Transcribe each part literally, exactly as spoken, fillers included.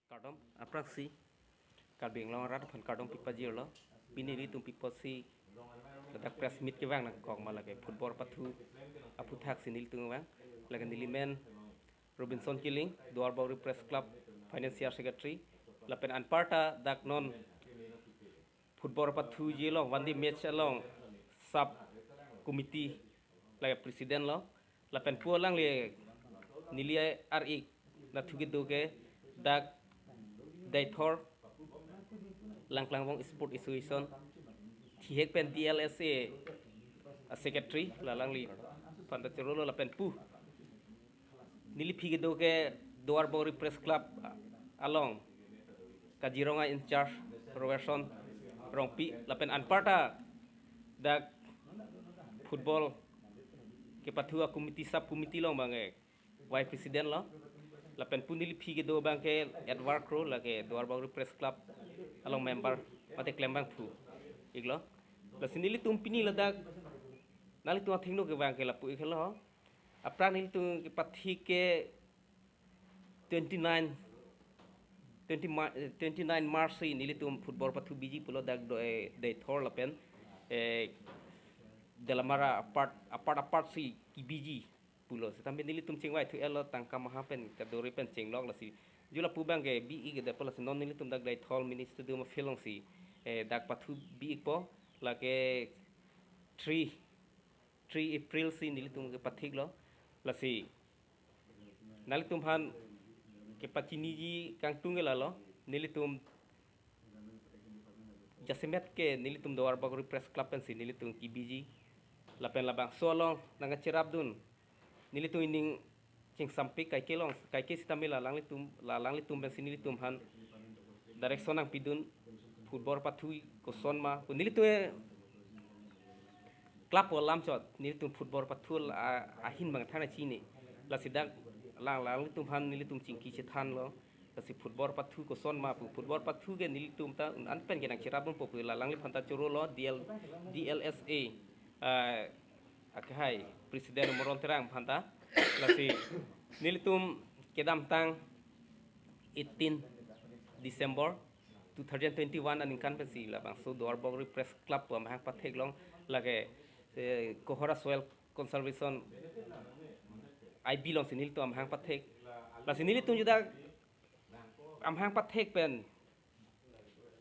Kardom, aphrangsi Karbi Anglong arat aphan kardom pipajirlo. Pini nelitum pi apotsi ladak press meet kevang nangkok ma lake football pathu aphuthak si nelitum vang. Lake neli men Robinson Killing, Duarbagori Press Club Financial Secretary. Lapen anparta dak non football pathujilo, one day match along sub committee lake president lo. Lapen pu alangli neli ar-ik nathu kedo ke dak Deithor Langklangbong Sport Association thihek pen D L S A a secretary, la alangliphan ta chorolo. Lapen pu neli phi kedo ke Duarbagori Press Club along Kaziranga in charge Robertson Rongpi, lapen anparta dak football kepathu a committee, sub committee along abang ke vice president lo. Lapen pu neli phi kedo abang ke Edward Kro, lake Duarbagori Press Club along member mate klembangphu iklo. Lasi nelitum pini ladak nanglitum athengno kevang ke lapu-ik helo. Aphrang nelitum kepathik ke twenty-nine, twenty Mar-, eh, twenty-nine March si nelitum football pathu biji pulo dak do, eh, Deithor lapen, eh, Delamara apart, apart, apart si kebiji pulo. Setame nelitum chingvai thu elo, tangka maha pen kadori pen chinglok, lasi jula pu abang ke bi-ik de pulo. Lasi non nelitum dak Deithor mini stadium field along si, eh, dak pathu bi-ikpo, lake three three April si nelitum kepathiklo. Lasi nanglitum aphan kepachiniji kangtung ke lalo, nelitum jasemet ke nelitum Duarbagori Press Club pensi nelitum kebiji. Lapen labangso along nangkacherapdun nelitum ining chingsampik kaike along, kaike setame la alanglitum, la alanglitum pensi nelitum aphan direction nangpidun, football pathu koson ma pu nelitum club alam chot nelitum football pathu a-, ahin abang than chini. Lasi dak alang, alanglitum aphan nelitum chingki chethanlo. Lasi football pathu koson ma pu, football pathu ke nelitum ta un-an pen ke nangcherapdunpo pu la alangliphan ta chorolo, D L, D L S A, ah, akhai president Moron Terang aphan ta. Lasi nelitum kedamtang eighteen December two thousand twenty-one aningkan pensi labangso Duarbagori Press Club pu amahang pathek along lake, eh, Kohora Soil Conservation I B alongsi nelitum amahang pathek. Lasi nelitum juda amahang pathek pen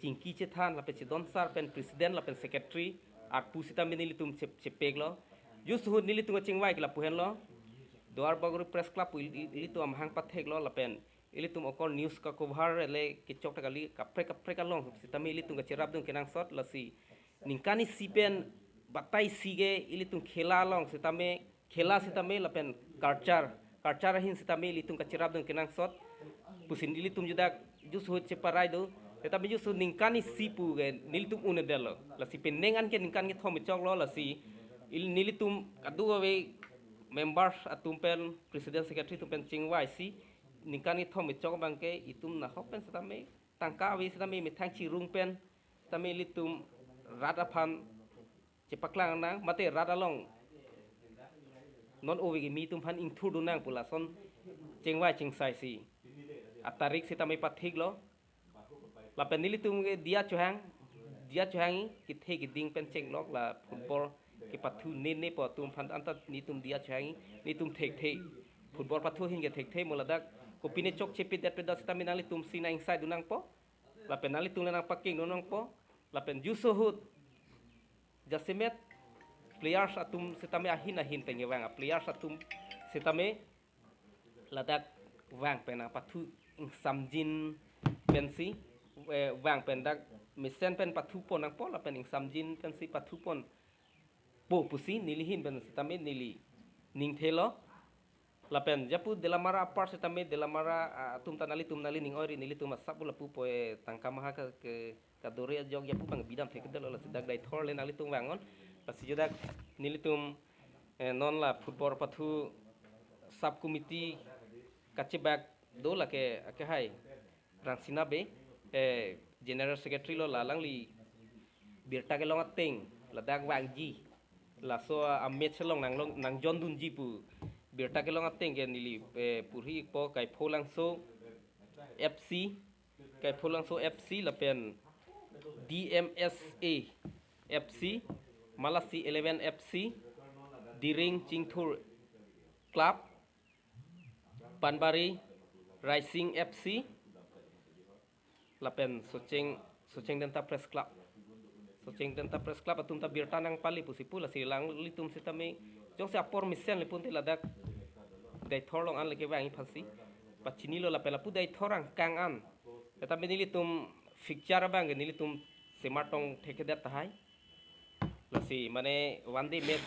chingki chethan lapen chedon sar pen president lapen secretary arpu setame nelitum che-, chepeklo. Just ahut nelitum kachingvai ke lapu henlo. Duarbagori Press Club pu il-, il-, ilitum amahang patheklo lapen ilitum okor news kacover le kechok ta kali, kaprek kaprek along setame ilitum kacherapdun kenangsot. Lasi ningkan isi pen batai isi ke ilitum khela along setame, khela setame lapen culture, culture ahin setame ilitum kacherapdun kenangsot pusi ilitum juda just ahut cheparai do. Setame just ahut ningkan isi pu ke nelitum un-edetlo. Lasi penang an ke ningkan kethom choklo, lasi il-, nelitum kadokave members atum pen, president secretary atum pen chingvaisi ningkan kethom chok abang ke itum nahok pen setame tangka ave setame methang chirung pen setame ilitum rat aphan chepaklang nang, mate rat along non ove kimi atum aphan ingthurdun nang pu lason chingvai chingsaisi atarik setame pathiklo. Lapen nelitum ke diya chohang, diya chohang kethe keding pen chenglok, la football kepathu nene pu atum aphan anta nelitum diya chohang, nelitum thekthe. Football pathu ahin ke thekthe, mo ladak kopine chokche pedet pedet setame nanglitum si nang-ingsaidun nangpo. Lapen nanglitum le nangpakingdun nangpo. Lapen just ahut jasemet players atum setame ahin ahin pen kevang a players atum setame ladak vang pen nangpathu ingsamjin pensi, eh, vang pen dak mesen pen pathupon nangpo lapen ingsamjin pensi pathuponpo pusi neli ahin pen setame neli ningthelo. Lapen japu Delamara apart setame Delamara, ah, atum ta nanglitum nanglining ori, nelitum asap ula pupo, eh, tangka maha ke, ke kadore ajok japu abang bidam thekdetlo, lasi dak Deithor le nanglitum vangnon. Lasi juda nelitum, eh, non la football pathu sub committee kachebak do lake akhai Rangsina Bey, eh, general secretary lo, la alangli birta kelong ateng ladak vangji, laso a-match along nang long, nangjondunji pu birta kelong ateng ke neli, eh, porhi-ikpo. Kaipholangso F C Kaiphulangso F C lapen D M S A F C, Malasi Eleven F C, Diring Chingthur Club, Panbari Rising F C, lapen Socheng, Socheng Denta Press Club. Socheng Denta Press Club atum ta birta nangpale pusi pu, lasi alanglitum sitame jongsi apor mesen le pulote ladak Deithor along an le kevang aphansi pachinilo, lapen lapu Deithor angkang an sitame nelitum fixture abang ke nelitum semar tong thekthedet tahai. Lasi mane one day match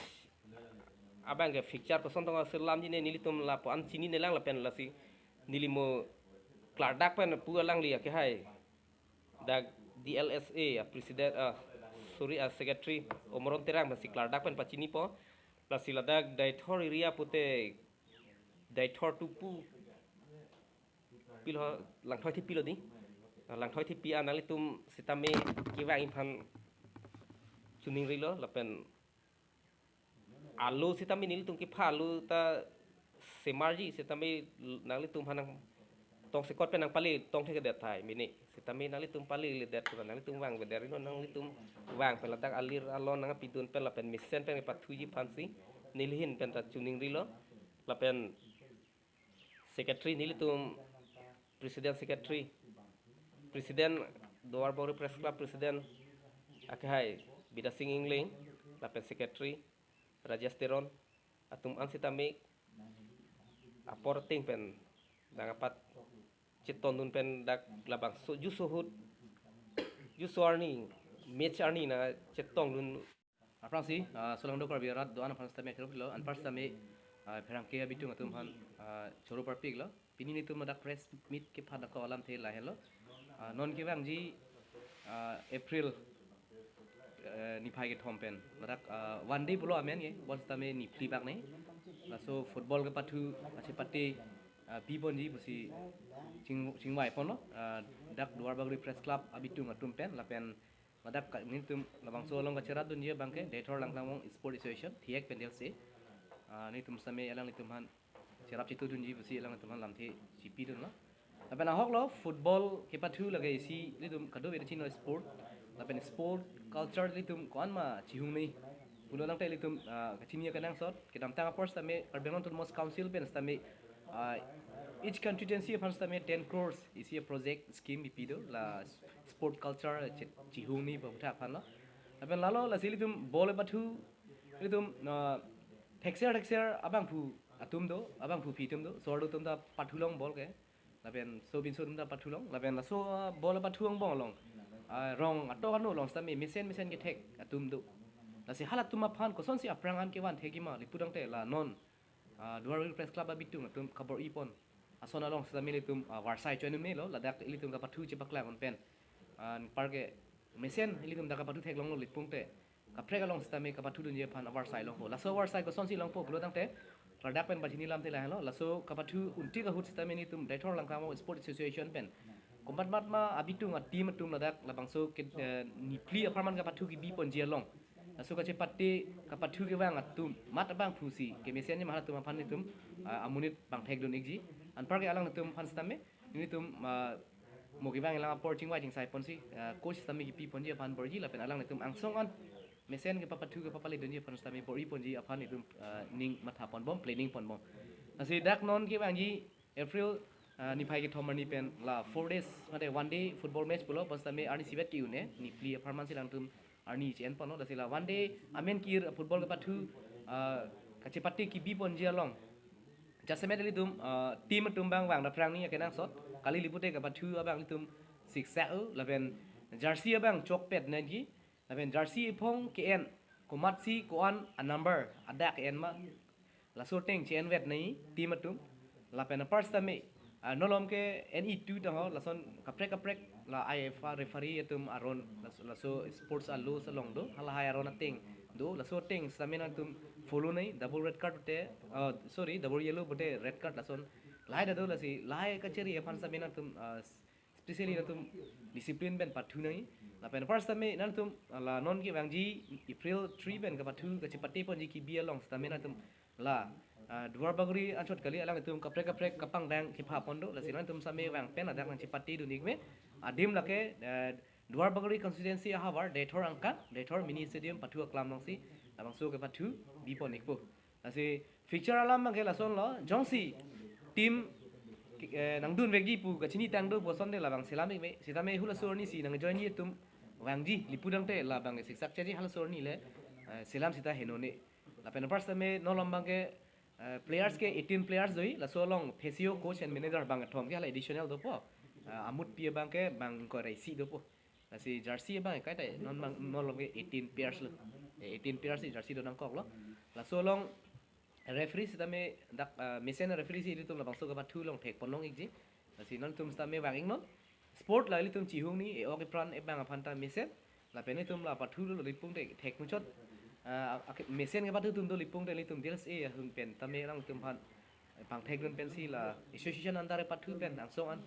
abang ke fixture koson tong selam ji ne nelitum lapu-an chininelang, lapen lasi neli mo klardak pen pu alangli akehai dak D L S A a president, ah, sorry, a secretary Omoron Terang pensi klardak pen pachinipo. Lasi ladak Deithor area pute Deithor two pu pilo, Langthoi Thepi lo di. Langthoi Thepi an nanglitum sitame kevang aphan choningrilo, lapen alo sitame nelitum kepha alo ta semarji, sitame nanglitum aphan nang tongsekot pen nangpale tong thekthedet tahai mene. Sitame nanglitum paleledet, nanglitum vangvedet ri non, nanglitum vang pen ladak alir alon nangpidun pen lapen mesen pen pathuji aphansi neli ahin pen ta choningrilo. Lapen secretary nelitum, president, secretary, president Duarbagori Press Club president akehai Bidya Sing Engleng, lapen secretary Rajesh Teron, atum an sitame apor ateng pen nangpachetongdun pen dak labangso juso ahut, juso arni, match arni nangchetongdun. Aphrangsi, ah, solangdo Karbi arat do-an aphan sitame choro pilo, anpar sitame, ah, pherangke abitung atum aphan, ah, choro parpiklo. Pini nelitum ladak press meet kepha dakok alamthe lahenlo. Ah, non kevangji, ah, April, eh, niphai kethom pen ladak, ah, one day pulo amen ke, bonsitame niphli bak ne. Laso football kepathu kachepate, ah, biponji pusi ching, chingvai ponlo, ah, dak Duarbagori Press Club abitung atum pen, lapen ladak ka, nelitum labangso along kacheratdunji abang ke Deithor Langklangmong Sport Association, thiek pen D L C. Ah, nelitum sitame alanglitum aphan cherap chetudunji pusi alanglitum aphan lamthe chipidunlo. Lapen ahoklo football kepathu lake isi nelitum kadokave ta chini sport. Lapen sport culture nelitum ko-an ma chihung ne pulo tangte nelitum, ah, kachini akenangsot, kedamtang apor sitame Karbi Anglong Autonomous Council pen sitame, ah, each constituency aphan sitame ten crores isi project scheme kipi do, la sport culture che, chihung ne pu aputhak aphanlo. Lapen lalo lasi nelitum ball kepathu, nelitum, ah, thekser thekser abangphu atum do, abangphu aphi atum do, so-arlo atum ta pathulong ball ke. Lapen so-pinso atum ta pathulong, lapen laso, ah, ball pathu angbong along, ah, rong atok ano along sitame mesen mesen kethek atum do. Lasi halatum aphan kosonsi aphrang an kevan thekji ma le pu tangte la non, ah, Duarbagori Press Club abitung atum kabor-i pon ason along sitame ilitum, ah, varsai choi-un melo, ladak ilitum kapathu chepaklang un pen. Ah, anpar ke mesen ilitum dak kapathu theklonglo le pu tangte kaprek along sitame kapathudunji aphan avarsai longpo. Laso avarsai kosonsi longpo pulo tangte, ladak pen pachini alamthe lahenlo. Laso kapathu untik ahut sitame nelitum Deithor Langklangmong Sport Association pen komat mat ma abitung a-team atum ladak labangso ke, eh, niphli apharman kapathu kibiponji along, laso kachepate kapathu kevang atum mat abangphusi kemesen ni ma halatum aphan nelitum, ah, amonit pangthekdun-ikji. Anpar ke alanglitum aphan sitame nelitum, ah, mo kevang alang apor chingvai chingsai ponsi, ah, coach sitame kipiponji aphan bor-iji, lapen alanglitum angsong an mesen kepapathu kepapaledunji aphan sitame bor-i ponji aphan nelitum, ah, ning matha ponbom, planning ponbom. Lasi dak non kevangji April, ah, niphai kethom arni pen la four days, mate one day football match pulo, bonsitame arni isivet ke-un-e, niphli apharmansi alanglitum arni che-en ponlo, lasi la one day amen kir football kepathu, ah, kachepate kibiponji along jasemet ilitum, ah, team atum abang vang daphrang ni akenangsot, kali le pute kapathu abang ilitum siksak-o, lapen jersey abang chokpet nangji, lapen jersey ephong ke-en, komatsi ko-an a-number adak ke-en ma, laso ateng che-envet nangji team atum. Lapen apar sitame, ah, nolom ke N E two ta ho, lason kaprek kaprek la I F A referee atum aron, las-, laso sports a-laws along do, halahai aron ateng do, laso ateng sitame nangtum follow nangji, double red card pute, ah, sorry, double yellow pute red card lason lahai ta do, lasi lahai kachiri aphan sitame nangtum, ah, specially nangtum discipline pen pathu nangji. Lapen apar sitame nangtum la non kevangji April three pen kapathu kachepateponji kibi along sitame nangtum la, Ah, Duar Bagori anchot kali, alanglitum kaprek kaprek kapangdang kepha pon do, lasi nangtum sitame vang pen ladak nangchepate dun-ik me. Adim lake, eh, Duar Bagori constituency ahavar Deithor angkang, Deithor mini stadium pathu aklam alongsi labangso kepathu bi pon-ikpo. Lasi fixture alam abangke lasonlo, jongsi team, eh, nangdun vekji pu kachini tangdo pu asonte labang selam-ik me, sitame halaso arni si nang-join-ji atum vangji, lapu tangte labang siksak cheji, halaso arni le, eh, selam sita henone. Lapen apar sitame non malom abangke, eh, players ke eighteen players do-i, laso along physio, coach and manager bang kethom ke hala additional dopo. Eh, amutpi abangke bang ingkoi ra isi dopo. Lasi jersey abang kaita non bang, non malom ke eighteen players lo. Eh, eighteen players si jersey do nangkoklo. Laso along referee sitame dak, eh, mesen referee si ilitum labangso kepathu along thek pon long-ikji. Lasi nangtum sitame vang-iknon. Sport la ilitum chihung ni, e-ok epran ebang aphan ta mesen. Lapen ilitum la pathu lo lapu tangte thek muchot. Ah, ak-, mesen kepathu atum do lapu tangte ilitum D L S A ahut pen tame nangtum aphan pangthek dun pensi la association under pathu pen angsong an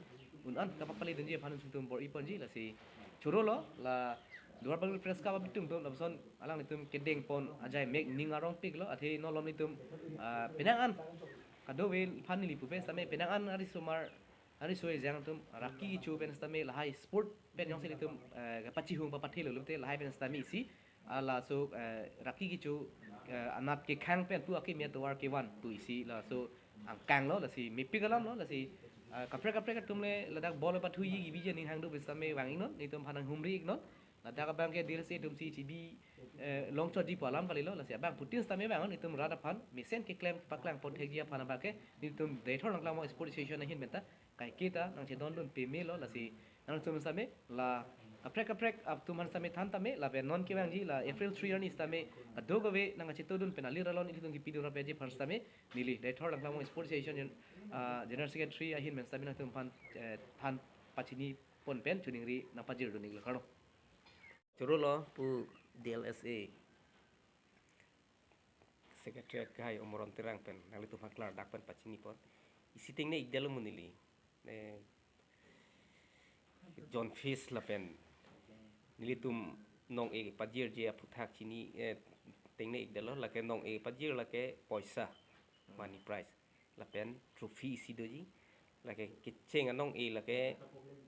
un an kapapali dunji aphan nangtum bor-i ponji, lasi choro lo la Duar Bagori Press Club abitum atum lapuson alanglitum kedeng pon ajai mek ning arongpik lo, athe non malom ilitum, ah, penang an kadokave aphan neli pupe sitame penang an ari somar, ari so ejang atum raki kecho pen sitame lahai sport pen jongsi ilitum, eh, kapachihung papathelo pulote lahai pen sitame isi, ah, laso, eh, raki kecho, eh, anat kekhang pen pu akimi atovar kevan pu isi laso angkang lo, lasi mepik alam lo, lasi, eh, kaprek kaprek atum le ladak ball pathuji kebiji aning hang do pu sitame vang-iknon, nelitum aphan nanghumri-iknon. Ladak abangke D L S A atum si chibi, eh, longchotji pu alam kalilo, lasi abangphutin sitame vang-iknon, nelitum rat aphan mesen keklem paklang pon thekji aphan abangke nelitum Deithor Langklangmong Sports Association ahin pen ta kaiketa nangchedondun pamelo, lasi nangtum sitame la kaprek kaprek atum aphan sitame than tame, lapen non kevangji la April three arni sitame kadokave nangkachetongdun pen alir alon ilitum kepidun rapji aphan sitame neli Deithor Langklangmong Sports Association, ah, General Secretary ahin pen sitame nangtum aphan, eh, than pachini pon pen choningri nangpajirdun-iklo, kardom. Choro lo pu D L S A Secretary akhai Omoron Terang pen nanglitum aphan klardak pen pachini pon. Isi tengne-ikdetlo mo neli. Eh, John Fish lapen nelitum nong-e pajirji aphuthak chini, eh, tengne-ikdetlo, lake nong-e pajir lake poisa, money prize. Lapen trophy isi doji. Lake kecheng anong-e lake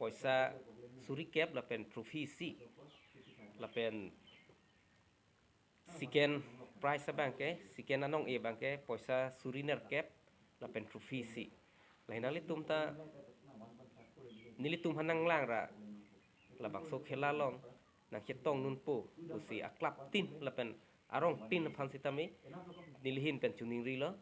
poisa suri kep lapen trophy isi. Lapen second prize abangke, second anong-e abangke poisa suri nerkep lapen trophy isi. Lahei nanglitum ta nelitum aphan nanglang ra labangso khela along nangchetongdunpo pusi a-club tin lapen arong tin aphan sitame neli ahin pen choningrilo.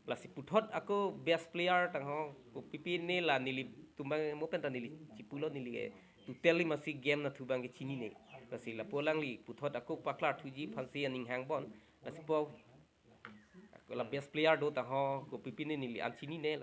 Lasi puthot ako best player tangho kopi pine la nelitum abang mo pen ta neli chipulo, neli ke totally masi game nathu abangke chinine. Lasi lapu alangli puthot ako paklarthuji aphansi aning hang pon. Lasi po ako la best player do tangho kopi pine neli an chinine.